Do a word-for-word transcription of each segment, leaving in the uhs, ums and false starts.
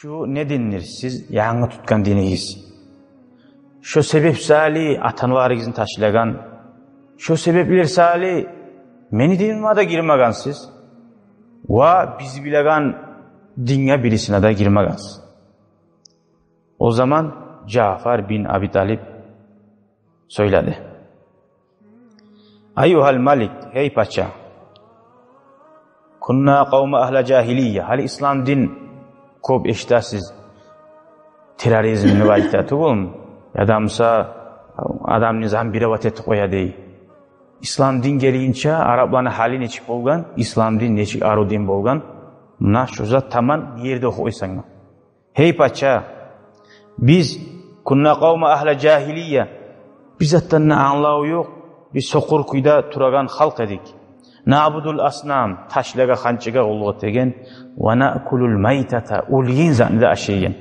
Шу не диндир сиз янгы тутгъан динигиз? Шо себеп саялы ата-аналарыгъызны ташлагъан, шо себеплер саялы мени диниме де гирмегенсиз ва биз билеген динге бирисине де гирмегенсиз. О заман Жаъфар бин Аби Талиб сёйледи: «Айюгьал малик, гьей пача, кунна къавман агьла жагьилия». Гьали ислам дин, кёп эшитесиз, терроризмни вайта тюгюлмю? Яда буса адамны зомбировать этип къоя дей. Ислам дин гелгинче арапланы гьалы нечик болгъан, ислам дин нечик арив дин болгъан? Муна шу зат таман ерде охуп къойсанг да. Гьей пача, биз кунна къавман агьла жагьилия, биз затдан да англаву ёкъ, биз сокъур кюйде турагъан халкъ эдик. Наъбудул аснам, ташлагъа, ханчгъа къуллукъ этеген, ва наъкулул майтата, оьлген затны да ашайгъан.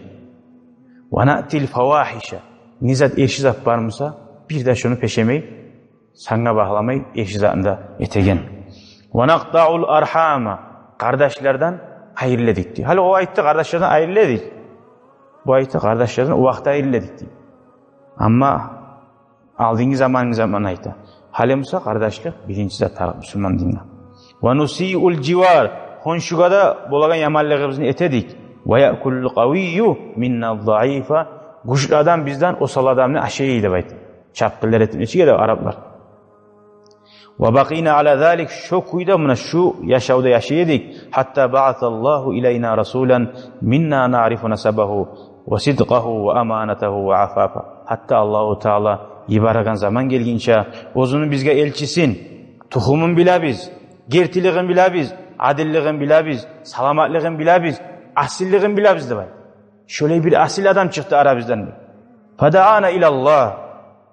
Ва наътил фавагьиша, не зат эрши зат бар буса, бир де шону пешемей, санга багьламай, эрши затны да этеген. Ва накътаъул аргьама, къардашлардан айрыла эдик дей. Гьали о айтды, къардашлардан айрыла эдик. Бу айтды, къардашлардан о вакътиде айрыла эдик дей. Амма алдынгъы заманны заман айта. Гьали буса къардашлыкъ биринчи зат тарыкъ мусулман динге. Ва нусиъул живар, хоншугъа да болагъан яманлыгъыбызны эте эдик. Ва яъкулул къавийю минназ заифа, гючлю адам бизден осал адамны ашай деп айта. Чапгъынлар этип нечик эди араплар. Ва бакъина ала залик, шо кюйде, муна шу яшавда яшай эдик. Гьатта баъасаллагьу илайна расулан минна наърифу насабагьу ва сидкъагьу ва аманатагьу ва афафа. Гьатта Аллагьу Таала йиберген заман гелгинче оьзюню бизге элчисин, тухумун билебиз, гертилигин билебиз, адиллигин билебиз, саламатлыгъын билебиз, асиллигин билебиз деп айта. Шолай бир асил адам чыкъды арабыздан. Фадаъана илаллагь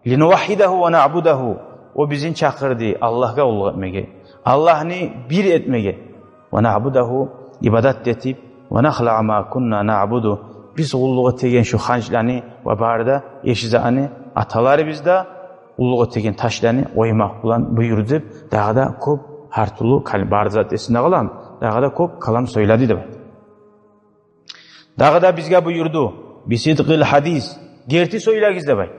линувагьгьидагьу ва наъбудагьу. О бизин чакъырды Аллагьгъа къуллукъ этмеге, Аллагьны бир этмеге. Ва наъбудагьу, ибадат этип, ва нахлаъа ма кунна наъбуду. Биз къуллукъ этеген шу ханчланы ва бары да эрши затны, аталарыбыз да къуллукъ этеген ташланы къоймакъ булан буюрду деп, дагъы да кёп гьар тюрлю кал-, бары зат эсинде къалам, дагъы да кёп калам сёйледи деп айта. Дагъы да бизге буюрду: «Бисидкъил гьадис, герти сёйлегиз», — деп айта.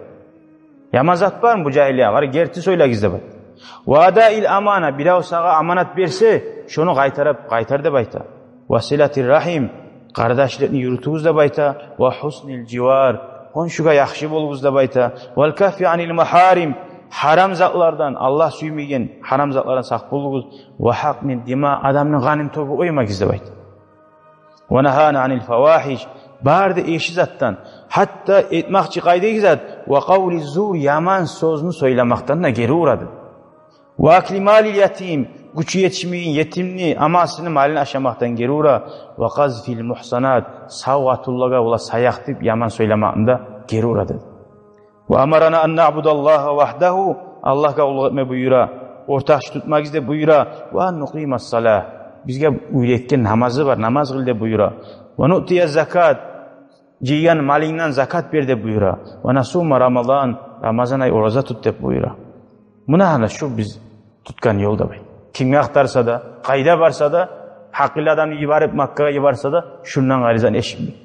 Яман зат бармы бу жагьилия? Бар, герти сёйлегиз деп айта. «Ва адаил амана, бирев сагъа аманат берсе, шону къайтарып къайтар», — деп айта. «Ва силатир рагьим, къардашлыкъны юрютюгюз», — деп айта. «Ва гьуснил живар, хоншугъа яхшы болугъуз», — деп айта. «Вал каффи анил магьарим, гьарам затлардан, Аллагь сюймеген гьарам затлардан сакъ болугъуз. Ва гьакънид дима, адамны къанын тёгюп къоймагъыз», — деп айта. «Ва нагьана анил фавагьиш, бары да эрши затдан, гьатта этмакъчы къайдагъы зат, ва къавли зур, яман сёзню сёйлемекден де гери урады. Ва акли малил ятим, гючю етишмеген етимни, амасыны малын ашамакъдан гери ура. Ва къазфил мугьсанат, сав къатынлагъа бола саякъ деп яман сёйлемекден де гери урады». «Ва амарана ан наъбудаллагьа вагьдагьу, Аллагьгъа къуллукъ этме буюра, ортакъчы тутмагъыз деп буюра. Ва ан нукъимас салагь, бизге уьйретген намазы бар, намаз къыл деп буюра. Ва нуътия закат, жыйгъан малынгдан закат бер деп буюра. Ва насума рамадан, рамазан ай ораза тут деп буюра». Муна гьана шу биз тутгъан ёл деп айта. Кимге ахтарса да, къайда барса да, гьакъыллы адамны йиберип, Маккагъа йиберсе де, шундан къайры зат эшитмей.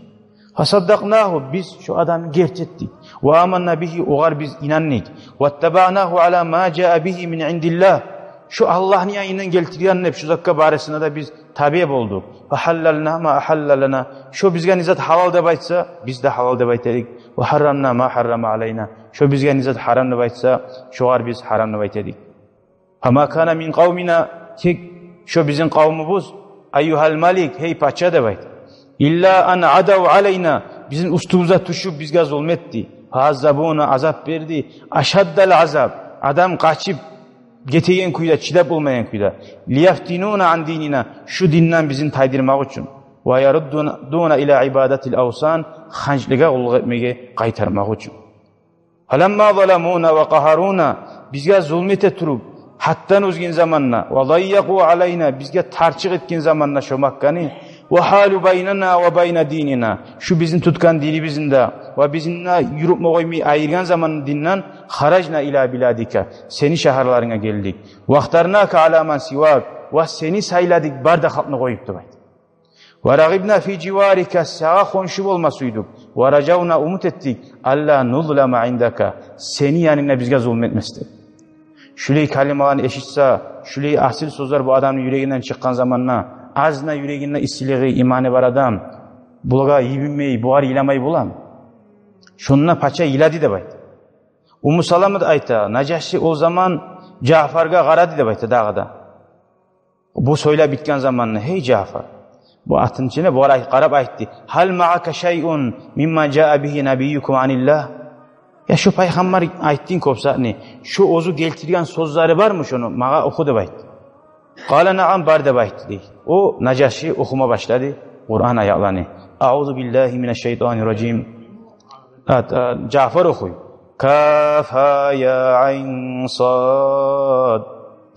«Фасаддакънагьу, биз шу адамны герти этдик. Ва аманна бигьи, огъар биз инандыкъ. Ваттабаънагьу ала ма жаа бигьи мин индиллагь, шу Аллагьны янындан гелтирген деп шу затгъа барысына да биз табиъ болдукъ. Фагьаллална ма агьалла лана, шу бизге не зат гьалал деп айтса, биз де гьалал деп айта эдик. Ва гьаррамна ма гьаррама алайна, шу бизге не зат гьарам деп айтса, шогъар биз гьарам деп айта эдик. Фама кана мин къавмина, тек шу бизин къавмубуз, айюгьал малик, гьей пача деп айта, илла ан адав алайна, бизин уьстюбюзге тюшюп, бизге зулму этди. Фааззабуна, азап берди, ашаддал азаб, адам къачып гетеген кюйде, чыдап болмайгъан кюйде. Лияфтинуна ан динина, шу динден бизин тайдырмакъ учун. Ва яруддуна ила ибадатил авсан, ханчлагъа къуллукъ этмеге къайтармакъ учун. Фаламма заламуна ва къагьаруна, бизге зулму эте туруп, гьаддан озгъан заманда, ва дайякъу алайна, бизге тарчыкъ этген заманда шу Макканы, ва гьалу байнана ва байна динина, шу бизин тутгъан динибизни де ва бизин де юрютме къоймай айыргъан заманда динден, харажна ила биладика, сени шагьарларынга гелдик. Вахтарнака ала ман сивак, ва сени сайладыкъ бары да халкъны къоюп деп айта. Ва рагъибна фи живарика, сагъа хоншу болма сюйдюк. Ва ражавна, умут этдик, алла нузлама индака, сени янынгда бизге зулму этмес деп. Шулай калималаны эшитсе, шулай асил сёзлер бу адамны юрегинден чыкъгъан заманда, азына юрегинде иссилиги, иманы бар адам, булагъа йибинмей, бугъар йыламай боламы? Шонда пача йылады деп айта. Умму Саламат айта, Нажаши о заман Жаъфаргъа къарады деп айта дагъы да. Бу сёйлеп битген заманда: «Гьей, Жаъфар», бу атын ичинде, бугъар ай-, къарап айтды: «Гьал маъака шайъун мимма жаа бигьи набиюкум аниллагь?» «Я, шо пайхаммар айтдынг кёп затны, шо оьзю гелтирген сёзлери бармы, шону магъа оху», — деп айтды. «Къала наъам, бар», — деп айтды дей. О Нажаши охума башлады Къуран аятланы. Аузу биллагьи минаш шайтанир ражим. Ат, а, Жаъфар охуй. Каф, ха, я, айн, сад.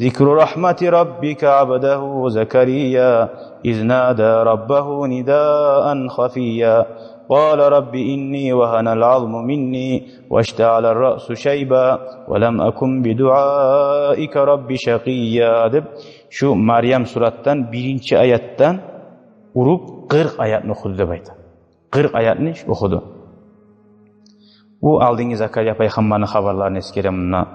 Зикру рахмати раббика абдагьу Закария, из нада раббагьу нидаан хафия. Къала рабби инни вагьанал азму минни ваштаъалар раъсу шайба ва лам акун бидуаика рабби шакъия, деп, шу Марьям суратдан биринчи аятдан уруп къыркъ аятны охуду деп айта. Къыркъ аятны охуду. Бу алдынгы Закария пайхаммарны хабарларын эсгере мунда.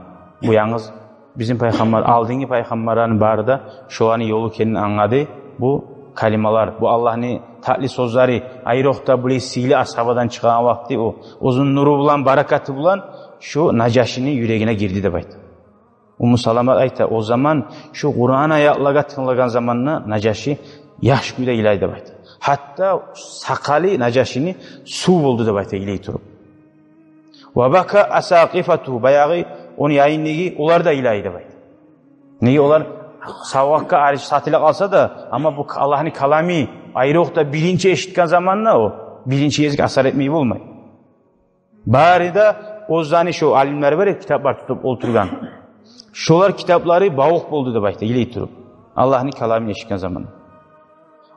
Бу янгыз бизин пайхаммар, алдынгы пайхаммарланы бары да шоланы ёлу экенин англады. Бу калималар, бу Аллагьны татли сёзлери, айрокъда булай сыйлы асгьабадан чыкъгъан вакъти, о оьзюню нуру булан, баракаты булан шу Нажашини юрегине гирди деп айта. Умму Саламат айта, о заман шу Къуран аятлагъа тынглагъан заманда Нажаши яш кюйде йылай деп айта. Гьатта сакъалы Нажашини сув болду деп айта, йылай туруп. Ва бака асакъифатугьу, баягъы ону янындагъы, олар да йылай деп айта. Неге, олар савгъатгъа ариш сатыла къалса да, амма бу Аллагьны калами, айрокъда биринчи эшитген заманда, о биринчи гезик асар этмей болмай. Бары да оьзлени шо алимлери бар эди, китаплар тутуп олтургъан. Шолар китаплары бавукъ болду деп айта, йылай туруп, Аллагьны каламын эшитген заман.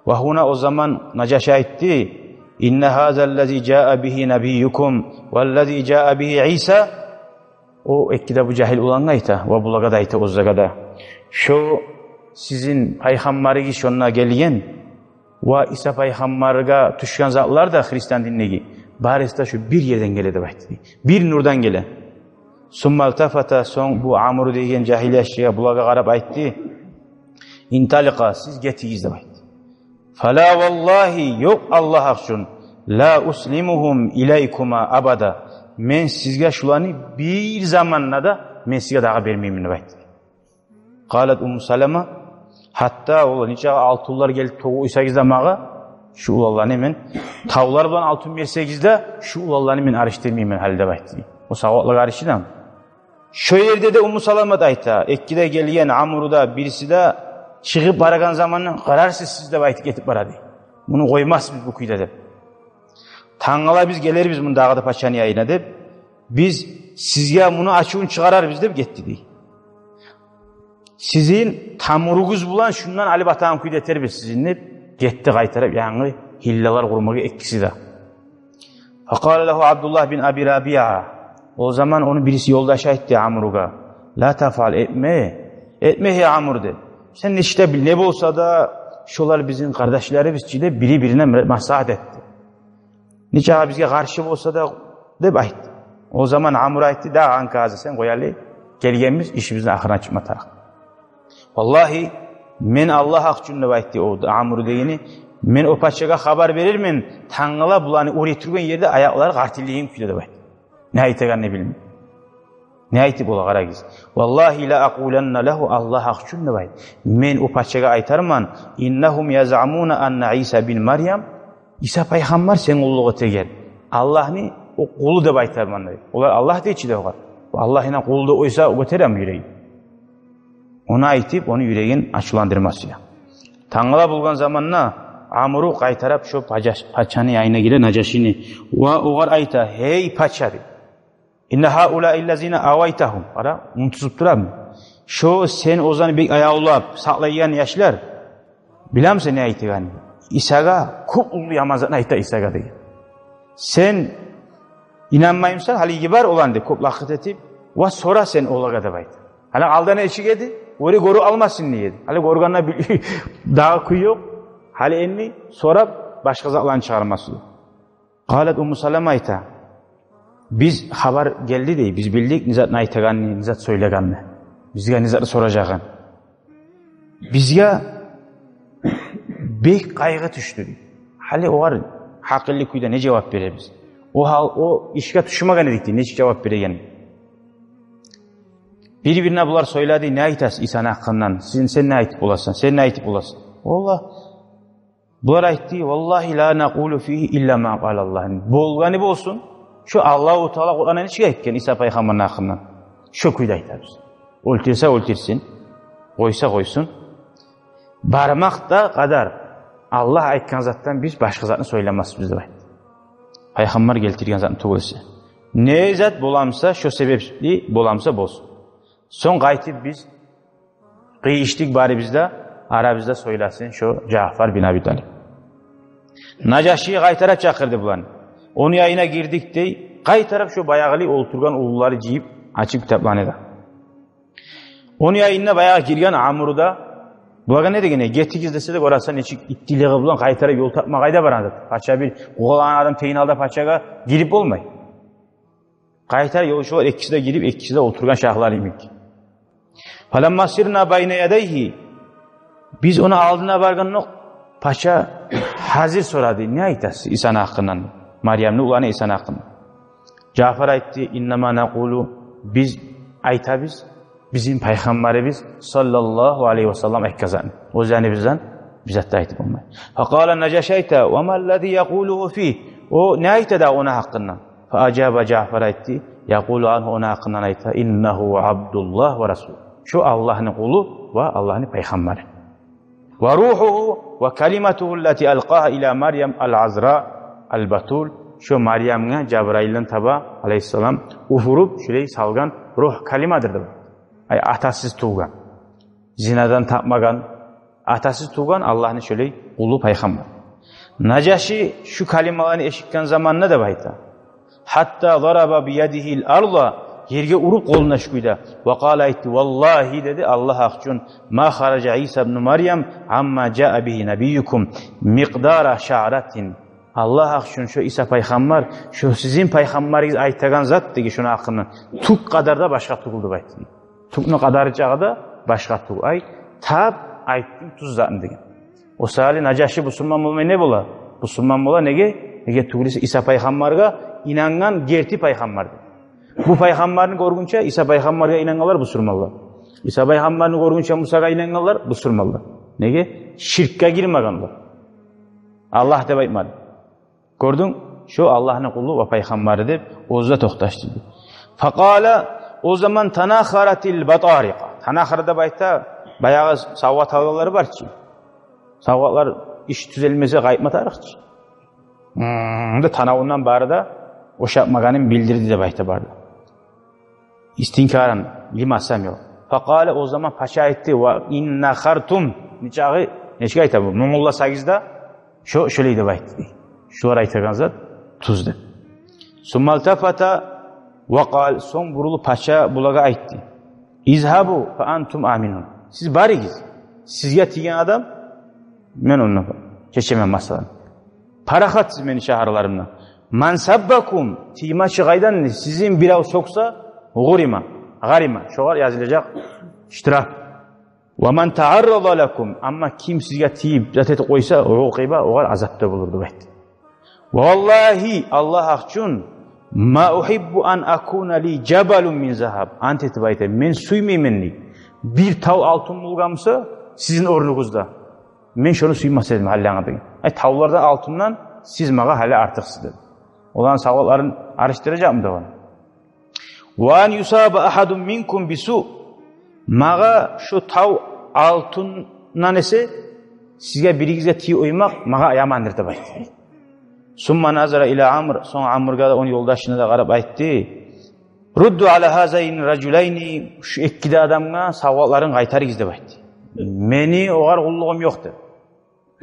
Ва гьуна о заман Нажаши айтды: «Инна гьаза ллази жаа бигьи набиюкум валлази жаа бигьи Иса». О эки де бу жагьил улангъа айта, ва булагъа да айта, оьзлеге де: «Шо сизин пайхаммарыгъыз шонда гелген, ва Иса пайхаммаргъа тюшген затлар да, христиан диндеги, барысы да шо бир ерден геле», — деп айтды дей. Бир нурдан геле. Сумма илтафата, сонг бу Амру деген жагьил яшгъа, булагъа къарап айтды: «Инталикъа, сиз гетигиз», — деп айтды. «Фала валлагьи, ёкъ, Аллагь гьакъ учун, ла услимугьум илайкума абада. Мен сизге шуланы бир заманда да мен сизге дагъы бермеймен», — деп айтды. Къалат Умму Салама: «Гьатта олар нечакъы алтынлар гелип тогъуп къойсагъыз да магъа, шу уланланы мен, тавлар булан алтын берсегиз де, шу уланланы мен аришдирмеймен гьали», — деп айтды. О савгъатлагъа аришдирмей. Шо ерде де Умму Саламат айта, эки де гелген, Амру да, бириси де чыгъып барагъан заманда: «Къарарсыз сиз», — деп айтып гетип барады. «Муну къоймасбыз бу кюйде», — деп. «Тангала биз гелербиз муну дагъы да пачаны янына», — деп, «биз сизге муну ачувун чыгъарарбыз», — деп гетди дей. «Сизин тамуругъуз булан шундан алып атагъан кюйде этербиз сизин», — деп гетди къайтарып, янгы гьиллалар къурмагъа экиси де. Факъала лагьу Абдуллагь бин Аби Рабиа. О заман ону бириси ёлдашы айтды Амругъа: «Ла тафъал, этме, этме, гьей Амру», — деп. «Сен нечик де бил, не болса да, шолар бизин къардашларыбыз чы», — деп, бири-бирине маслагьат этди. «Нечакъы бизге къаршы болса да», — деп айтды. О заман Амру айтды: «Дагъы анка азы, сен къой гьали, гелгенбиз, ишибизни ахырына чыкъма тарыкъ». «Валлагьи, мен Аллагь гьакъ учун, — деп айтды о Амру дегени, — мен о пачагъа хабар берермен, тангала буланы уьре тургъан ерде аякълары къартыллайгъан кюйде», — деп айтды. Не айтагъанны билмей. Не айтып бола, къарагъыз. «Валлагьи ла акъуланна лагьу, Аллагь гьакъ учун, — деп айтды, — мен о пачагъа айтарман: иннагьум язъамуна анна Иса бин Марьям, Иса пайхаммар сен къуллукъ этеген Аллагьны о къулу деп айтарман», — деп. Олар Аллагь дей чи де огъар. Аллагьны къулу деп къойса, о гётереми юреги? Ону айтып, ону юрегин ачувландырмасы я. Тангала болгъан заманда Амру къайтарып шо пача-, пачаны янына геле, Нажашини, ва огъар айта: «Гьей пача, — деп, — инна гьаулаи ллазина авайтагьум». Къара, унутузуп турамы? Шо сен оьзлени бек аявлап сакълайгъан яшлар, билемисен не айтагъанны? Исагъа кёп уллу яман затны айта Исагъа деген. Сен инанмаймысан, гьали йибер оланы деп, кёп лакъыр этип, ва сора сен олагъа деп айта. Гьали алда нечик эди? Оьри гёрюп алмасын дей эди. Гьали гёргенде бил-, дагъы кюй ёкъ. Гьали энни сорап, башгъа затланы чыгъармасы. Къалат Умму Салама айта: «Биз хабар гелди, – дей, – биз билдик не затны айтагъанны, не зат сёйлегенни. Бизге не затны соражагъын. Бизге бек къайгъы тюшдю, – дей. – Гьали огъар гьакъыллы кюйде не жавап беребиз? О гьал, о ишге тюшмеген эдик, – дей, – нечик жавап берегенни». Бир-бирине булар сёйледи: «Не айтасыз Исаны гьакъындан? Сен, сен не айтып боласан? Сен не айтып боласан?» Валлагь, булар айтды: «Валлагьи ла накъулу фигьи илла ма къала Аллагь». Болгъаны болсун, шо Аллагьу Таала Къуранда нечик айтгъан Иса пайхаммарны гьакъындан, шо кюйде айтабыз. Оьлтюрсе оьлтюрсюн, къойса къойсун. Бармакъ да къадар Аллагь айтгъан затдан биз башгъа затны сёйлемесбиз деп айтды. Пайхаммар гелтирген затны тюгюл эсе. Не зат боламса, шо себепли боламса болсун. Сонг къайтып биз къыйышдыкъ барыбыз да, арабызда сёйлесин шо Жаъфар бин Аби Талиб. Нажаши къайтарып чакъырды буланы. Ону янына гирдик, – дей, – къайтарып шо баягъылай олтургъан уллулары жыйып, ачып китапланы да. Ону янына баягъы гирген Амру да, булагъа не деген, гетигиз десе де, гёресен нечик иттилиги булан къайтарып ёл тапма къайда барады. Пача бир къугъалагъан адам тейин гьалда пачагъа гирип болмай. Къайтарып ёлчулар экиси де гирип, экиси де олтургъан шагьлар йимик. Фаламма сирна байна ядайгьи, биз ону алдына баргъандокъ, пача гьазир сорады: «Не айтасыз Исаны гьакъындан? Марьямны уланы Исаны гьакъындан?» Жаъфар айтды: «Иннама накъулу, биз айтабыз бизин пайхаммарыбыз саллаллагьу алайгьи васаллам айтгъан затны. Оьз яныбыздан бир зат да айтып болмай». Факъала, Нажаши айта: «Ва маллази якъулугьу фигь? О не айта дагъы ону гьакъындан?» Фаажаба, Жаъфар айтды: «Якъулу ангьу, ону гьакъындан айта: иннагьу абдуллагь ва расул. Шо Аллагьны къулу ва Аллагьны пайхаммары. Ва ругьугьу ва калиматугьу ллати алкъагьа ила Марьям ал-Азра ал-Батул. Шо Марьямгъа Жабрайылдан таба, алайгьиссалам, уьфюрюп, шолай салгъан ругь, калимадыр», – деп. Ай, атасыз тувгъан, зинадан тапмагъан, атасыз тувгъан Аллагьны шолай къулу, пайхаммар. Нажаши шу калималаны эшитген заманда, деп айта, гьатта зараба биядигьил арда, ерге уруп къолуна шу кюйде. Ва къала, айтды: «Валлагьи, – деди, – Аллагь гьакъ учун, ма хаража Иса ибну Марьям амма жаа бигьи набиюкум микъдара шаъратин. Аллагь гьакъ учун, шо Иса пайхаммар, шо сизин пайхаммарыгъыз айтагъан зат, – деди, – шону гьакъындан тюк къадар да башгъа тюгюл», – деп айтды. Тюкню къадары чакъы да башгъа тюгюл. Ай, тап айтдым тюз затны деген. О саялы Нажаши бусурман болмай не бола? Бусурман бола неге? Неге тюгюл эсе Иса пайхаммаргъа инангъан герти пайхаммар деп. Бу пайхаммарны гёргюнче Иса пайхаммаргъа инангъанлар бусурманлар. Иса пайхаммарны гёргюнче Мусагъа инангъанлар бусурманлар. Неге? Ширкге гирмегенлер. Аллагь деп айтмады. Гёрдюнг, шо Аллагьны къулу ва пайхаммары деп оьзю де токъташды. Факъала, о заман танахаратил батарикъ. Танахара деп айта, баягъы савгъат алгъанлары бар чы. Савгъатлар иш тюзелмесе къайтма тарыкъ чы. Мм, да танавундан бары да ошатмагъанын билдирди деп айта бары да. Истинкаран лима самиъу. Факъала, о заман пача айтды: «Ва ин нахартум». Нечакъы, нечик айта бу? Мунулласагъыз да, шо, шолай деп айтды. Шулар айтагъан зат тюз деп. Сумма илтафата ва къал, сонг бурулуп пача булагъа айтды: «Изгьабу фа антум аминун. Сиз барыгъыз. Сизге тийген адам, мен ондан чечемен масъаланы. Парахатсыз мени шагьарларымдан. Ман саббакум, тиймачы къайдан, сизин бирев сёксе, гъурима, гъарима, шогъар язылажакъ штраф. Ва ман тааррада лакум, амма ким сизге тийип, зат этип къойса, укъиба, огъар азап да болур», – деп айтды. «Ва валлагьи, Аллагь гьакъ учун, ма угьиббу ан акуна ли жабалун мин загьаб». Ант этип айтайым, мен сюймеймен, – дей, – бир тав алтын болгъан буса сизин орнугъузда. Мен шону сюймес эдим гьали ангъа, – деген. – Ай, тавлардан алтындан сиз магъа гьали артыкъсыз», – деди. Оланы савгъатларын алышдыражакъмы дагъы? «Ва ан юсаба агьадун минкум бису». Магъа шо тав алтындан эсе, сизге биригизге тийип къоймакъ магъа ямандыр деп айтды. Сумма назара ила Амр, сонг Амргъа да, ону ёлдашына да къарап айтды: «Рудду ала гьазайни ражулайни, шу эки де адамгъа савгъатларын къайтарыгъыз», – деп айтды. «Мени огъар къуллугъум ёкъ», – деп.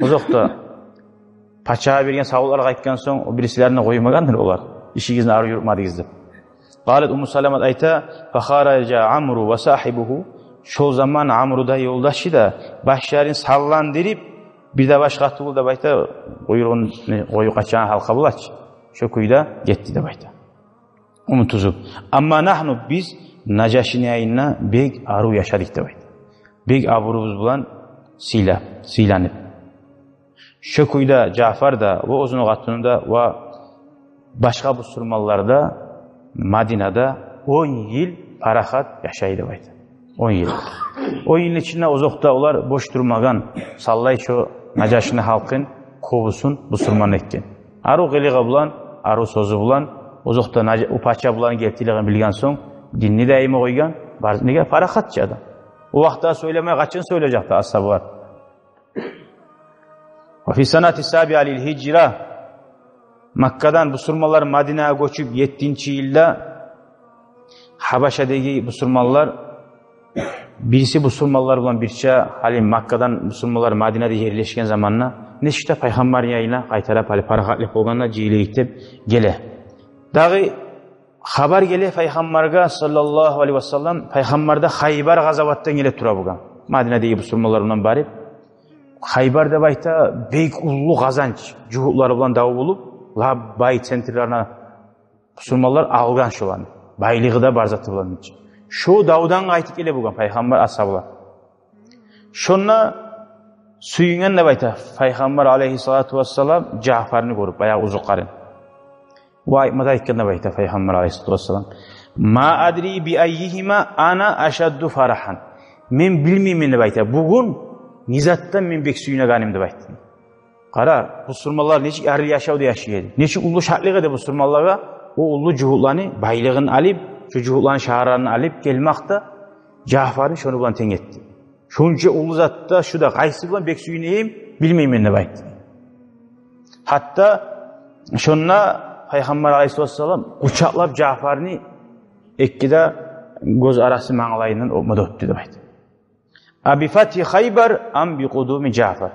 Озокъда, пачагъа берген савгъатлар къайтгъан сонг, о бирисилерин къоймагъандыр олар. «Ишигизни ары юрютмедигиз», – деп. Къалат Умму Саламат айта: «Фахаража Амру ва сагьибугьу». Шол заман Амру да, ёлдашы да башларын салландырып, Бир де башгъа тюгюл деп айта, къуйругъун къоюп къачагъан гьалкъа булачы. Шо кюйде гетди деп айта. Унутузуп. Амма нагьну, биз Нажашини янында бек арив яшадыкъ деп айта. Бек абурубуз булан сыйла-, сыйланып. Шо кюйде Жаъфар да, ва оьзюню къатыны да, ва башгъа бусурманлар да Мадинада он йыл парахат яшай деп айта. Он йыл. Он йылны ичинде озокъда олар бош турмагъан, саллай шо Нажашини халкъын кёбюсюн бусурман этген. Арив къылыгъы булан, арив сёзю булан, озокъда Нажа-, о пача булан гертилигин билген сонг, динни де йимик къойгъан, бар, неге, парахатчы адам. О вакътиде сёйлемей, къачан сёйлежекди асгьабалар? Ва фи санати сабиа лил гьижра. Маккадан бусурманлар Мадинагъа гёчюп, еттинчи йылда Гьабашадагъы бусурманлар, бириси бусурманлар булан бирче, гьали Маккадан бусурманлар Мадинада ерлешген заманда, нечик де пайхаммарны янына къайтарып, гьали парахатлыкъ болгъанда, жыйылайыкъ деп геле. Дагъы хабар геле пайхаммаргъа, саллаллагьу алайгьи ва саллам, пайхаммар да Хайбар къазаватдан геле тура болгъан. Мадинадагъы бусурманлар булан барып, Хайбар деп айта, бек уллу къазанч, жугьутлар булан дав болуп, лап бай центрлерине бусурманлар алгъан шоланы. Байлыгъы да бар, заты булан. Шо давдан къайтып геле болгъан пайхаммар, асгьабалар. Шонда сююнген деп айта пайхаммар алайгьиссалату вассалам Жаъфарны гёрюп, баягъы узукъарын. Ва айтма да айтгъан деп айта пайхаммар алайгьиссалату вассалам: «Ма адри би аййигьима ана ашадду фарагьан». Мен билмеймен деп айта, бугюн не затдан мен бек сююнегеним деп айта. Къара, бусурманлар нечик арив яшавда яшай эди, нечик уллу шатлыкъ эди бусурманлагъа, о уллу жугьутланы байлыгъын алып, шо жугьутланы шагьарларын алып гелмек де, Жаъфарны шону булан тенг этди. Шонча уллу затда шу да, къайсы булан бек сююнейим, билмеймен деп айтды. Гьатта шонда пайхаммар алайгьиссалату вассалам къучакълап Жаъфарны, эки де гёз арасы мангалайындан оьпме де оьпдю деп айтды. «Аби фатгьи Хайбар ам би къудуми Жаъфар?»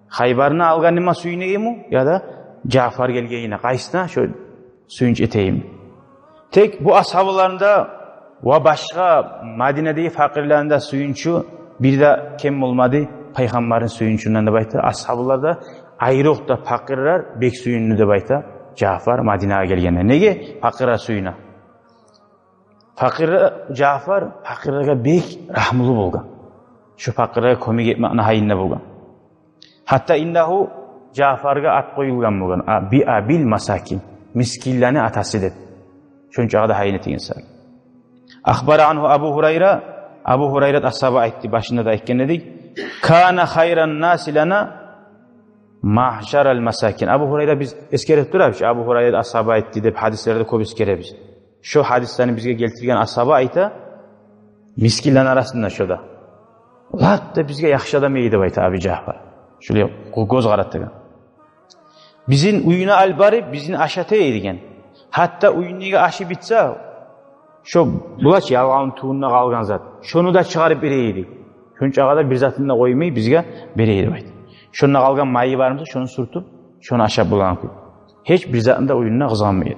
Хайбарны алгъаныма сююнейимми, яда Жаъфар гелгенине, къайсына шо сююнч этейим? Тек бу асгьабаланы да ва башгъа Мадинадагъы пакъырланы да сююнчю бир де кем болмады пайхаммарны сююнчюнден деп айта. Асгьабалар да, айрокъда пакъырлар бек сююндю деп айта Жаъфар Мадинагъа гелгенде. Неге пакъырлар сююне? Пакъыр, Жаъфар пакъырлагъа бек рагьмулу болгъан. Шо пакъырлагъа кёмек этмекни гьайында болгъан. Гьатта иннагьу, Жаъфаргъа ат къоюлгъан болгъан, а, би абил масакин, мискинлени атасы деп. Шончагъа да гьайын этеген саялы. Ахбара ангьу Абу Гьурайра, Абу Гьурайрат асгьаба айтды, башында да айтгъан эдик: «Кана хайран наси лана маъшарал масакин». Абу Гьурайра, биз эсгерип турабыз, Абу Гьурайрат асгьаба айтды деп, гьадислерде кёп эсгеребиз. Шо гьадислени бизге гелтирген асгьаба айта, мискинлени арасында шо да лап да бизге яхшы адам эди деп айта Аби Жаъфар. Шолай гё-, гёз къаратагъан. Бизин уьюне алып барып, бизин ашата эди деген. Гьатта уьюндеги ашы битсе, шо булач ялгъавну тюбюнде къалгъан зат, шону да чыгъарып бере эди. Шончагъа да бир затын да къоймай бизге бере эди деп айта. Шонда къалгъан майы бармы эсе, шону сюртюп, шону ашап болагъан кюй. Гьеч бир затын да уьюнде къызгъанмай эди.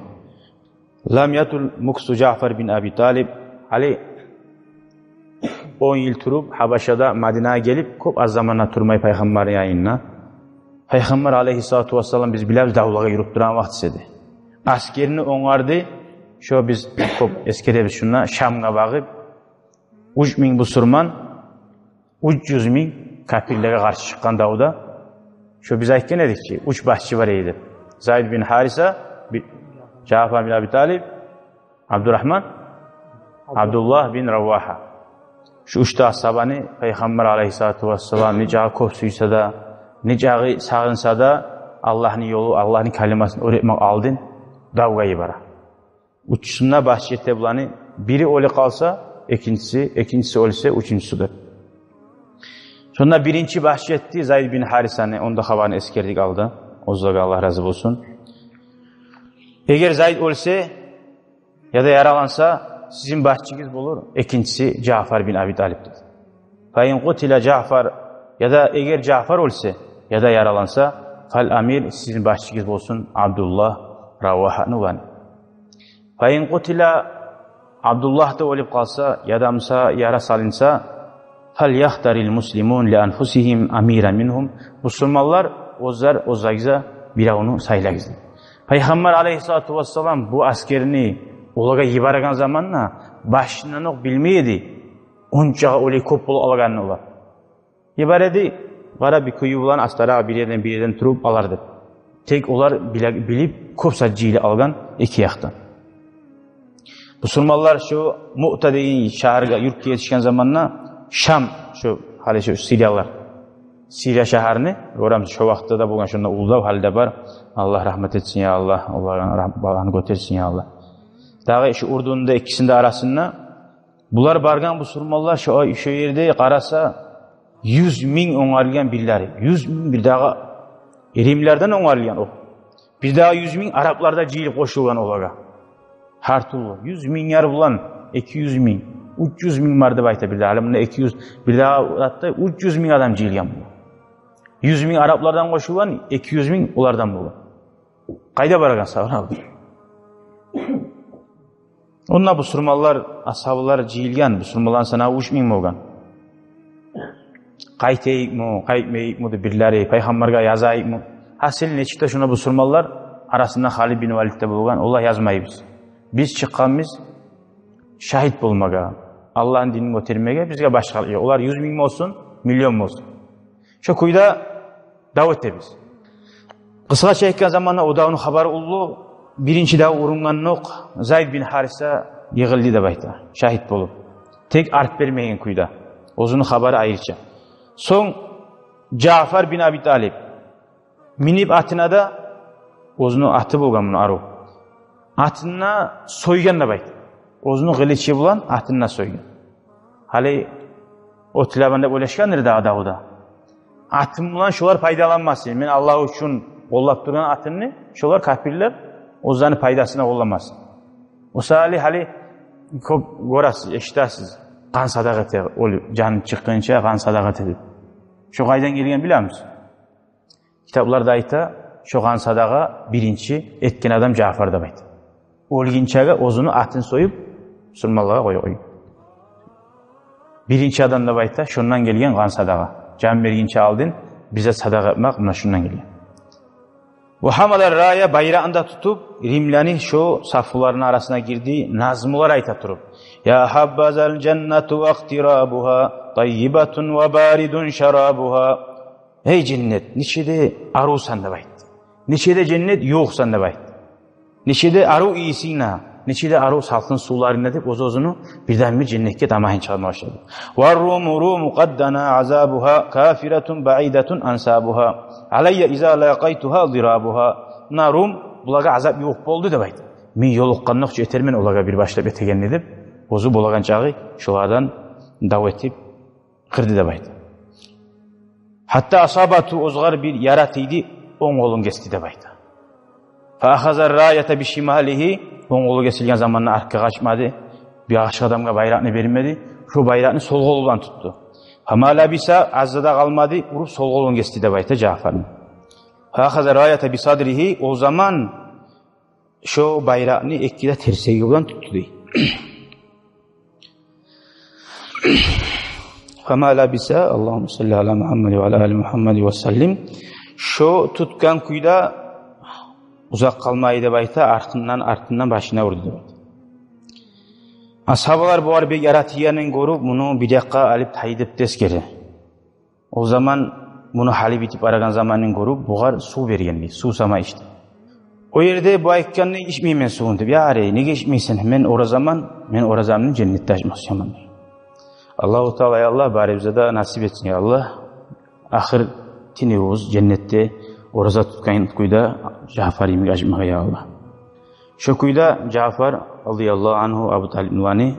Лам ятул муксу Жаъфар бин Аби Талиб. Гьали он йыл туруп, Гьабашада Мадинагъа гелип, кёп аз заманда турмай пайхаммарны янында. Пайхаммар алайгьиссалату вассалам, биз билебиз, давлагъа юрюп турагъан вакътиси эди. Аскерни онгарды, шо биз кёп эсгеребиз шунда, Шамгъа багъып, уьч минг бусурман, уьч юз минг капирлеге къаршы чыкъгъан давда. Шо биз айтгъан эдик чи, уьч башчы бар эди деп. Зайд бин Гьариса, би-, Жаъфар бин Аби Талиб, Абдурагьман, Абдуллагь бин Равагьа. Шу уьч де асгьабаны пайхаммар алайгьиссалату вассалам нечакъы кёп сюйсе де, нечакъы сагъынса да, Аллагьны ёлу, Аллагьны калимасын оьр этмек алдын давгъа йибере. Уьчюсюн де башчы эте буланы, бири оьлюп къалса, экинчиси, экинчиси оьлсе, уьчюнчюсю деп. Шонда биринчи башчы этди Зайд бин Гьарисаны, ону да хабарын эсгердик алда. Оьзлеге Аллагь рази болсун. Эгер Зайд оьлсе яда яраланса, сизин башчыгъыз болур экинчиси Жаъфар бин Аби Талиб деди. Фа ин къутила Жаъфар, яда эгер Жаъфар оьлсе, яда яраланса, фал амир, сизин башчыгъыз болсун Абдуллагь Равагьаны уланы. Фа ин къутила, Абдуллагь да оьлюп къалса, яда буса яра салынса, «Фальяхтарил муслимун ли анфусигьим амиран мингьум». Бусурманлар оьзлер оьзлеригизге биревню сайлагъыз. Пайхаммар алайгьиссалату вассалам бу аскерни олагъа йиберген заманда башындан окъ билмей эди ончакъы олай кёп болуп къалагъанын олар. Йибере эди, къара, бир кюю булан астаракъ бир ерден, бир ерден туруп алар деп. Тек олар биле-, билип, кёп зат жыйылып алгъан эки якъдан. Бусурманлар шо Муъта деген шагьаргъа, юртгъа етишген заманда, Шам, шо гьали шо сириялар, Сирия шагьарны гёребиз, шо вакътиде де болгъан, шонда уллу дав гьали де бар. Аллагь рагьмат этсин, я Аллагь, Аллагь рагь-, баланы гётерсин, я Аллагь. Дагъы шо Урдунну да экисини де арасында. Булар баргъан бусурманлар шо, шо ерде къараса, юз минг онгарылгъан бирлери. Юз минг, бирдагъы римлилерден онгарылгъан о. Бирдагъы юз минг араплар да жыйылып къошулгъан олагъа. Гьар тюрлю. Юз минг яр булан эки юз минг, уьч юз минг бар деп айта бирдагъы. Гьали мунда эки юз, бирдагъы затда уьч юз минг адам жыйылгъан болгъан. Юз минг араплардан къошулгъан, эки юз минг олардан болгъан. Къайда баргъан савралды? Онда бусурманлар, асгьабалар жыйылгъан, бусурманланы санаву уьч минг болгъан. Къайтайыкъмы, къайтмайыкъмы деп бирлери, пайхаммаргъа язайыкъмы? Гьасили, нечик де шонда бусурманлар арасында Халид бин Валид де болгъан, олар: «Язмайбыз. Биз чыкъгъанбыз шагьит болмагъа, Аллагьны динин гётермеге, бизге башгъа халкъ ёкъ. Олар юз минг болсун, миллион болсун». Шо кюйде дав этебиз. Къысгъача айтгъан заманда, о давну хабары уллу. Биринчи дав урунгъандокъ Зайд бин Гьариса йыгъылды деп айта, шагьит болуп. Тек арт бермеген кюйде. Оьзюню хабары айрыча. Сонг Жаъфар бин Аби Талиб минип атына да, оьзюню аты болгъан муну арив, атын да сойгъан деп айта. Оьзюню къылычы булан атын да сойгъан. Гьали о тилебен деп ойлашгъандыр дагъы давда. Атым булан шолар пайдаланмасын, мен Аллагь учун къоллап тургъан атымны шолар, капирлер, оьзлени пайдасына къолламасын. О саялы гьали кёп гёресиз, эшитесиз, къан садагъа эте, оьлюп, жаны чыкъгъынча къан садагъа эте деп. Шо къайдан гелген билемисиз? Китапларда айта, шо къан садагъа биринчи этген адам Жаъфар деп айта. Оьлгюнчеге оьзюню атын союп, бусурманлагъа къоя, къоя. Биринчи адам деп айта, шондан гелген къан садагъа. Жан бергинче алдын бизге садагъа этмек муна шондан гелген. Ва гьамала ррая, байракъны да тутуп, римлени шо сафларыны арасына гирди, назмулар айта туруп: «Я гьаббазал жаннату ва кътирабугьа, таййибатун ва баридун шарабугьа». «Эй женнет, нече де арувсан», — деп айтды. «Нече де женнет ювукъсан», — деп айтды. «Нече де арив ийисинг де, нече де арив салкъын сувларынг да», — деп, оьз-оьзюню бирден-бир женнетге тамагьын чыгъарма башлады. «Ва руму, руму къад дана азабугьа, кафиратун баидатун ансабугьа, алайя иза лакъайтугьа дирабугьа». «Муна рум, булагъа азап ювукъ болду, — деп айтды. — Мен ёлукъгъандокъ чу этермен олагъа бир башлап этегенни», — деп, оьзю болагъан чагъы шолардан дав этип къырды деп айта. «Гьатта асабату, оьзюне бир яра тийди, онг къолун гесди», — деп айта. «Фа ахаза рраята бишималигьи», онг къолу гесилген заманда артгъа къачмады, бир башгъа адамгъа байракъны бермеди, шо байракъны сол къолу булан тутду. «Фама лабиса», аз да къалмады, уруп сол къолун гесди деп айта Жаъфарны. «Фа ахаза рраята бисадригьи», о заман шо байракъны эки де терсеги булан тутду дей. «Фама лабиса», Аллагьумма салли ала Мугьаммад ва ала али Мугьаммад ва саллим. Шо тутгъан кюйде узакъ къалмай деп айта, артындан, артындан башына урду деп айта. Асгьабалар бугъар бек яра тийгенин гёрюп, муну бир якъгъа алып тайдырды эсгере. О заман муну гьалы битип барагъан заманын гёрюп, бугъар сув берген дей, сув сама ич деп. О ерде бу айтгъан дей: «Ичмеймен сувун», — деп. «Я, гьари, неге ичмейсен?» «Мен оразаман, мен оразамны женнетде ачмакъ сюемен», — дей. Аллагьу Таала, я Аллагь, барыбызгъа да насип этсин, я Аллагь, ахыр тюнюбюз женнетде ораза тутгъан кюйде Жаъфар йимик ачмагъа, я Аллагь. Шо кюйде Жаъфар, радияллагьу ангьу, Абу Талипланы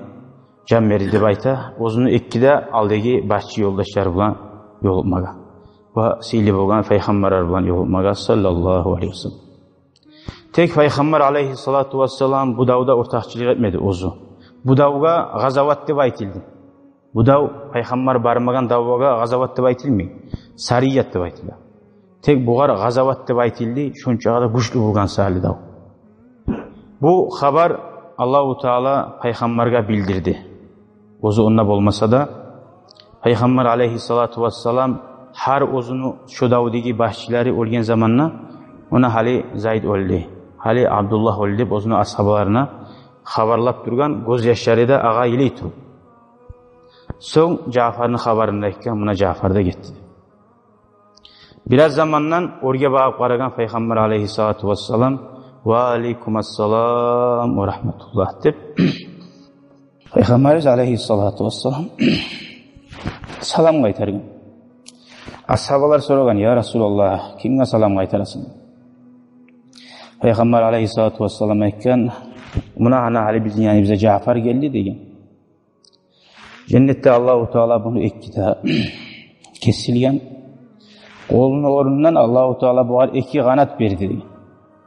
жан берди деп айта, оьзюню эки де алдагъы башчы ёлдашлары булан ёлукъмагъа ва сыйлы болгъан пайхаммарлар булан ёлукъмагъа, саллаллагьу алайгьи ва саллам. Тек Пайхаммар алайгьиссалату вассалам бу давда ортакъчылыкъ этмеди оьзю. Бу давгъа гъазават деп айтылды. Бу дав, Пайхаммар бармагъан давгъа гъазават деп айтылмай, сарият деп айтыла. Тек бугъар гъазават деп айтылды, шончакъы да гючлю болгъан саялы дав. Бу хабар Аллагьу Таала Пайхаммаргъа билдирди. Оьзю онда болмаса да, Пайхаммар алейгьиссалату вассалам гьар оьзюню шо давдагъы башчылары оьлген заманда, муна гьали Зайд оьлдю, гьали Абдуллагь оьлдю деп, оьзюню асгьабаларына хабарлап тургъан, гёзьяшлары да агъа йылай туруп. Сонг Жаъфарны хабарын да айтгъан, муна Жаъфар да гетди. Бираз замандан оьрге багъып къарагъан Пайхаммар алейгьиссалату вассалам: «Ва алейкум ассалам ва рагьматуллагь», — деп, Пайхаммарыбыз алейгьиссалату вассалам салам къайтаргъан. Асгьабалар сорагъан: «Я Расулаллагь, кимге салам къайтарасан?» Пайхаммар алейгьиссалату вассалам айтгъан: «Муна гьана гьали бизин яныбызгъа Жаъфар гелди», — деген. «Женнетде Аллагьу Таала буну эки де кесилген. Къолуну орнундан Аллагьу Таала бугъар эки къанат берди, — деген.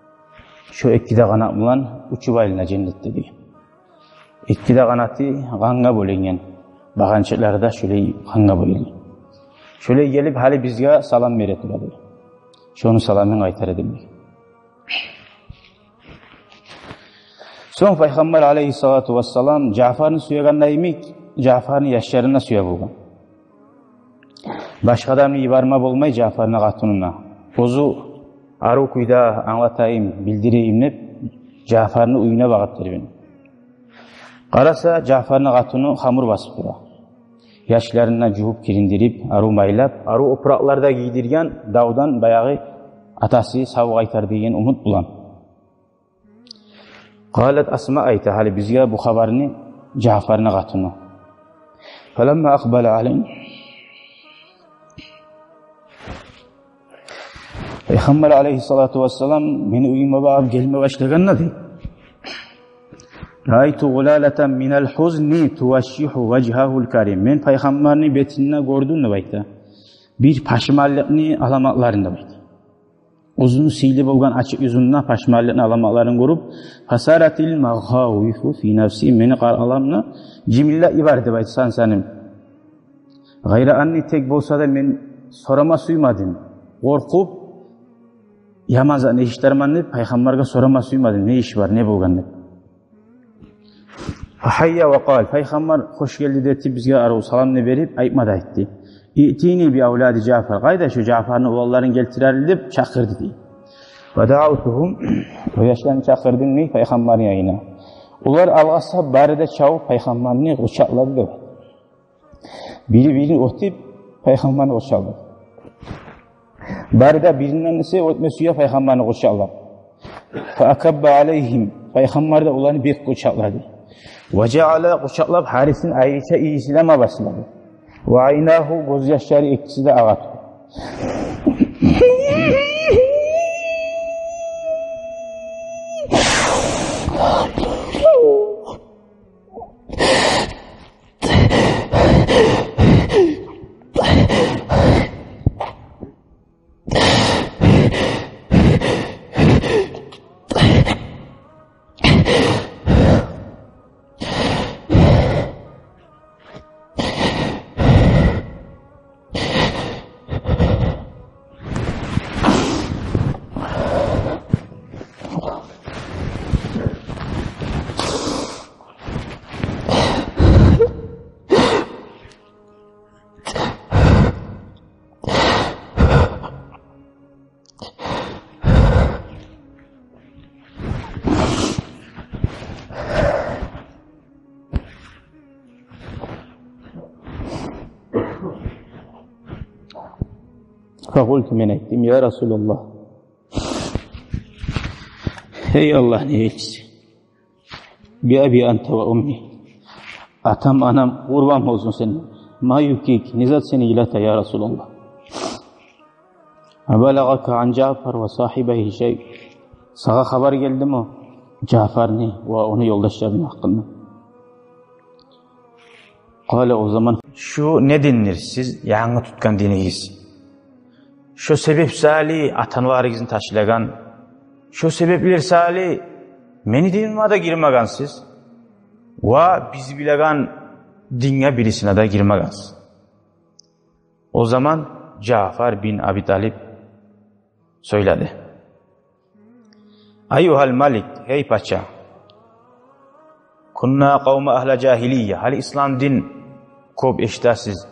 — Шо эки де къанат булан учуп айлана женнетде», — деген. Эки де къанаты къангъа бёленген, багъанчыкълары да шолай къангъа бёленген. «Шолай гелип, гьали бизге салам бере тура, — деген. — Шону саламын къайтара», — деген. Сонг Пайхаммар алейгьиссалату вассалам Жаъфарны сюегенде йимик, Жаъфарны яшларын да сюе болгъан. Башгъа адамны йиберме болмай Жаъфарны къатынына. Оьзю арив кюйде англатайым, билдирейим деп, Жаъфарны уьюне багъып берген. Къараса, Жаъфарны къатыны хамур басып тура. Яшларын да жувуп, кириндирип, арив майлап, арив опуракълар да гийдирген, давдан баягъы атасы сав къайтар деген умут булан. Къалат, Асма айта гьали бизге бу хабарны, Жаъфарны къатыны. Фаламма акъбала алей-, Пайхаммар алейгьиссалату вассалам мени уьюме багъып гелме башлагъанда, дей, раайту гъулалатан минал гьузни тувашшигьу важгьагьул карим. Мен Пайхаммарны бетинде гёрдюм, деп айта, бир пашманлыкъны аламатларын, деп айта. Оьзюню сыйлы болгъан ачыкъ юзюнде пашманлыкъны аламатларын гёрюп, фасаратил магъавифу фи нафси, мени къаркъарамда жымыллап йиберди, деп айта, сан-саным. Гъайра анни, тек болса да мен сорама сюймедим. Къоркъуп, яман затны эшитермен деп, Пайхаммаргъа сорама сюймедим, не иш бар, не болгъан деп. Фагьайя ва къал, Пайхаммар хош гелди де этип, бизге арив саламны берип, айтма да айтды. Иътини би авлади Жаъфар, къайда шо Жаъфарны уланларын гелтирели деп чакъырды, дей. Ва даавтугьум, о яшланы чакъырдым, дей, Пайхаммарны янына. Олар алгъасап, бары да чабып Пайхаммарны къучакълады, дей. Бири-бирин оьтюп, Пайхаммарны къучакълады. Бары да биринден эсе оьтме сюе Пайхаммарны къучакълап. Фа акабба алейгьим, Пайхаммар да оланы бек къучакълады. Ва жаала, къучакълап, гьарисин айрыча ийиси де ма башлады. Ва айнагьу, гёзьяшлары экиси де агъа тура. Факъулту, мен айтдым, я Расулаллагь, гьей Аллагьны элчиси, би аби анта ва умми, атам-анам къурбан болсун сенден. Ма юбкик, не зат сени йылата, я Расулаллагь? Абалагъака ан Жаъфар ва сагьибайгьи шай? Сагъа хабар гелдими Жаъфарны ва ону ёлдашларыны гьакъында? Къала, о заман: «Шу не диндир сиз янгы тутгъан динигиз? Шо себеп саялы ата-аналарыгъызны ташлагъан, шо себеплер саялы мени диниме де гирмегенсиз ва биз билеген динге бирисине де гирмегенсиз». О заман Жаъфар бин Аби Талиб сёйледи: «Айюгьал малик, гьей пача, кунна къавман агьла жагьилия, гьали ислам дин кёп эшитесиз,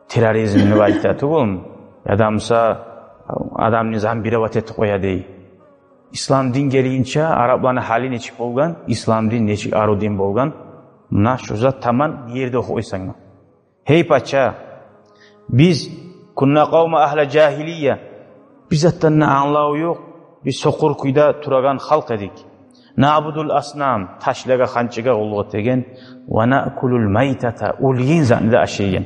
терроризм деп айта тюгюлмю? Яда буса адамны зомбировать этип къоя дей. Ислам дин гелгинче арапланы гьалы нечик болгъан, ислам дин нечик арив дин болгъан. Муна шу зат таман ерде охуп къойсанг да. Гьей пача, биз, كنا قوما أهل جاهلية, бир затдан да англаву ёкъ, биз сокъур кюйде турагъан халкъ эдик. نعبد الأصنام, ташлагъа, ханчгъа къуллукъ этеген. ونأكل الميتة, оьлген затны да ашайгъан.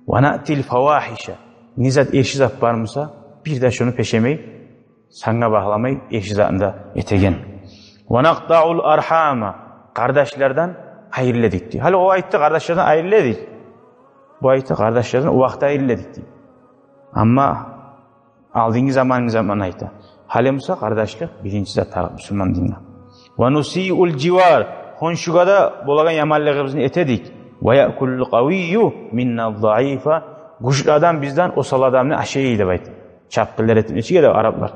ونأتي الفواحش, не зат, эрши зат бар буса, бир де шону пешемей, санга багьламай, эрши затны да этеген. ونقطع الأرحام, къардашлардан айрыла эдик дей. Гьали о айтды, къардашлардан айрыла эдик. Бу айтды, къардашлардан о вакътиде айрыла эдик дей. Амма алдынгъы заманны заманы айта. Гьали буса къардашлыкъ биринчи зат тарыкъ мусулман динге. ونسيء الجوار, хоншугъа да болагъан яманлыгъыбызны эте эдик. ويأكل القوي منا الضعيف, гючлю адам бизден осал адамны ашай деп айта. Чапгъынлар этип нечик эди араплар.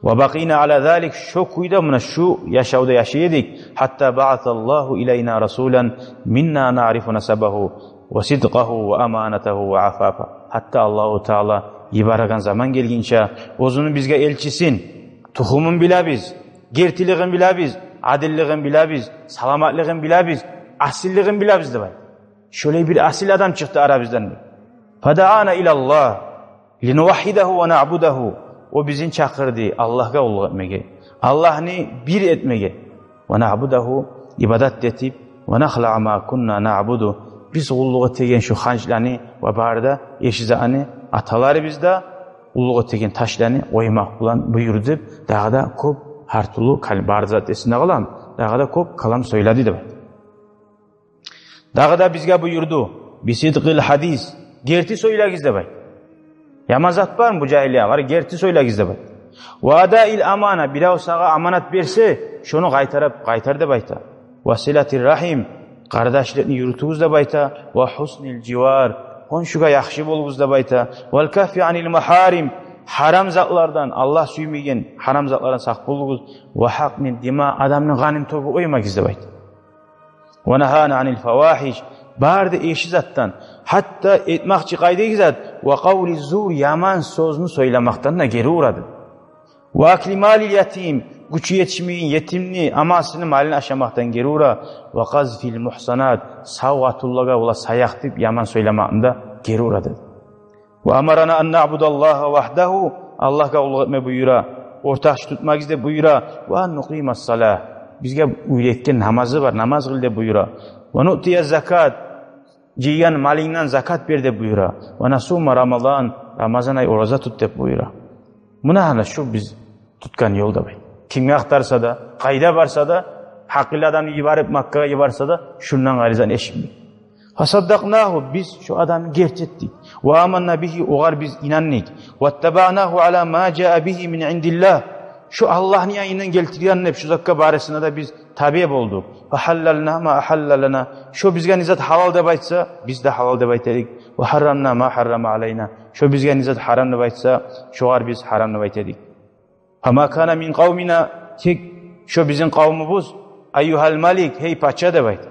وبقينا على ذلك, шо кюйде, муна шу яшавда яшай эдик. حتى بعث الله إلينا رسولا منا نعرف نسبه وصدقه وأمانته وعفافه. Гьатта Аллагьу Таала йиберген заман гелгинче оьзюню бизге элчисин, тухумун билебиз, гертилигин билебиз, адиллигин билебиз, саламатлыгъын билебиз, асиллигин билебиз деп айта. Шолай бир асил адам чыкъды арабыздан. فدعانا إلى الله لنوحده ونعبده. О бизин чакъырды Аллагьгъа къуллукъ этмеге, Аллагьны бир этмеге. ونعبده, ибадат этип. ونخلع ما كنا نعبد, биз къуллукъ этеген шу ханчланы ва бары да эрши затны, аталарыбыз да къуллукъ этеген ташланы къоймакъ булан буюрду деп, дагъы да кёп гьар тюрлю кал-, бары зат эсинде къалам, дагъы да кёп калам сёйледи деп айта. Дагъы да бизге буюрду: بصدق الحديث, герти сёйлегиз деп айта. Яман зат бармы бу жагьилия? Бар, герти сёйлегиз деп айта. وأداء الأمانة, бирев сагъа аманат берсе, шону къайтарып, къайтар деп айта. وصلة الرحم, къардашлыкъны юрютюгюз деп айта. وحسن الجوار, хоншугъа яхшы болугъуз деп айта. والكف عن المحارم, гьарам затлардан, Аллагь сюймеген гьарам затлардан сакъ болугъуз. وحقن الدماء, адамны къанын тёгюп къоймагъыз деп айта. ونهانا عن الفواحش, бары да эрши затдан, гьатта этмекчи къайдагъы зат, وقول الزور, яман сёзню сёйлемекден де гери урады. وأكل مال اليتيم, гючю етишмеген етимни, амасыны малын ашамакъдан гери ура. وقذف المحصنات, сав къатынлагъа бола саякъ деп яман сёйлемекни де гери урады. وأمرنا أن نعبد الله وحده, Аллагьгъа къуллукъ этме буюра, ортакъчы тутмагъыз деп буюра. وأن نقيم الصلاة, бизге уьйретген намазы бар, намаз къыл деп буюра. ونؤتي الزكاة, жыйгъан малынгдан закат бер деп буюра. ونصوم رمضان, рамазан ай ораза тут деп буюра. Муна гьана шу биз тутгъан ёл деп айта. Кимге ахтарса да, къайда барса да, гьакъыллы адамны йиберип, Маккагъа йиберсе де, шундан къайры зат эшитмей. فصدقناه, биз шу адамны герти этдик. وآمنا به, огъар биз инандыкъ. واتبعناه على ما جاء به من عند الله, шу Аллагьны янындан гелтирген деп шу затгъа барысына да биз табиъ болдукъ. فحللنا ما أحل لنا, шу бизге не зат гьалал деп айтса, биз де гьалал деп айта эдик. وحرمنا ما حرم علينا, шу бизге не зат гьарам деп айтса, шогъар биз гьарам деп айта эдик. فما كان من قومنا, тек шу бизин къавмубуз, أيها الملك, гьей пача деп айта,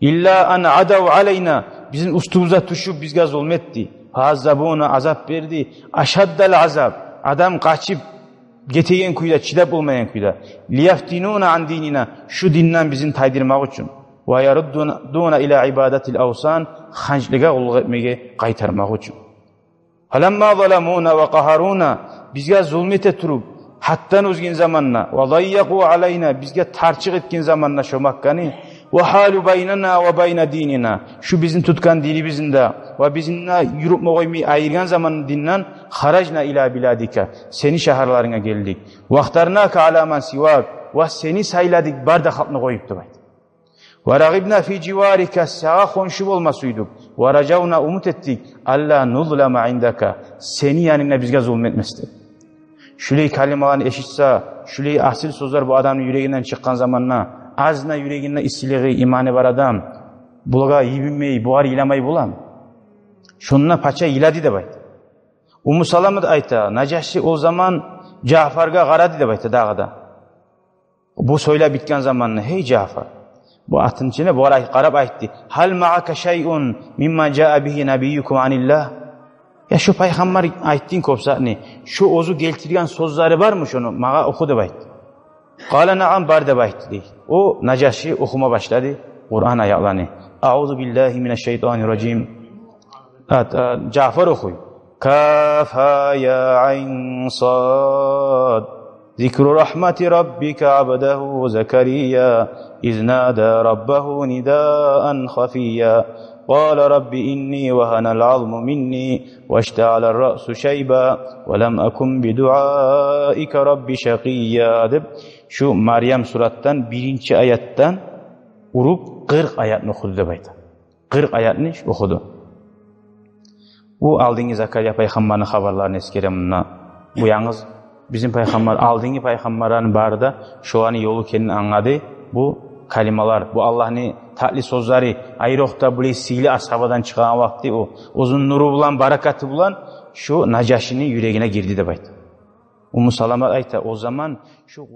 إلا أن عدوا علينا, бизин уьстюбюзге тюшюп, бизге зулму этди. فعذبونا, азап берди, أشد العذاب, адам къачып гетеген кюйде, чыдап болмайгъан кюйде. ليفتنونا عن ديننا, шу динден бизин тайдырмакъ учун. ويردونا إلى عبادة الأوثان, ханчлагъа къуллукъ этмеге къайтармакъ учун. فلما ظلمونا وقهرونا, бизге зулму эте туруп, гьаддан озгъан заманда, وضيقوا علينا, бизге тарчыкъ этген заманда шу Макканы, وحالوا بيننا وبين ديننا, шу бизин тутгъан динибизни де ва бизин де юрютме къоймай айыргъан заманда динден, خرجنا إلى بلادك, сени шагьарларынга гелдик. واخترناك على من سواك, ва сени сайладыкъ бары да халкъны къоюп деп айта. ورغبنا في جوارك, сагъа хоншу болма сюйдюк. ورجونا, умут этдик, ألا نظلم عندك, сени янынгда бизге зулму этмес деп. Шулай калималаны эшитсе, шулай асил сёзлер бу адамны юрегинден чыкъгъан заманда, азына юрегинде иссилиги, иманы бар адам, булагъа йибинмей, бугъар йыламай боламы? Шонда пача йылады деп айта. Умму Салама да айта, Нажаши ол заман Жаъфаргъа къарады деп айта дагъы да. Бу сёйлеп битген заманда: гьей Жаъфар, Бу атны ичине булар ай-, къарап айтды: «Гьал маъака шайъун мимма жаа бигьи набиюкум аниллагь?» «Я, шу пайхаммар айтдынг кёп затны, шу оьзю гелтирген сёзлери бармы, шону магъа оху», — деп айтды. «Къала наъам, бар», — деп айтды дей. О Нажаши охума башлады Къуран аятланы. «Аузу биллагьи минаш шайтанир ражим». Ат-, а, Жаъфар охуй. «Каф, ха, я, айн, сад. Зикру рахмати раббика абдагьу Закария. Из нада раббагьу нидаан хафия. Къала рабби инни вагьанал азму минни ваштаъалар раъсу шайба. Ва лам акун бидуаика рабби шакъия», — деп, шу Марьям суратдан биринчи аятдан уруп къыркъ аятны охуду деп айта. Къыркъ аятны охуду. Бу алдынгы Закария пайхаммарны хабарларын эсгере мунда. Бу янгыз бизин пайхаммар, алдынгы пайхаммарланы бары да шоланы ёлу экенин англады. Бу калималар, бу Аллагьны татли сёзлери, айрокъда булай сыйлы асгьабадан чыкъгъан вакъти о оьзюню нуру булан, баракаты булан шу Нажашини юрегине гирди деп айта. Умму Салама айта, о заман шу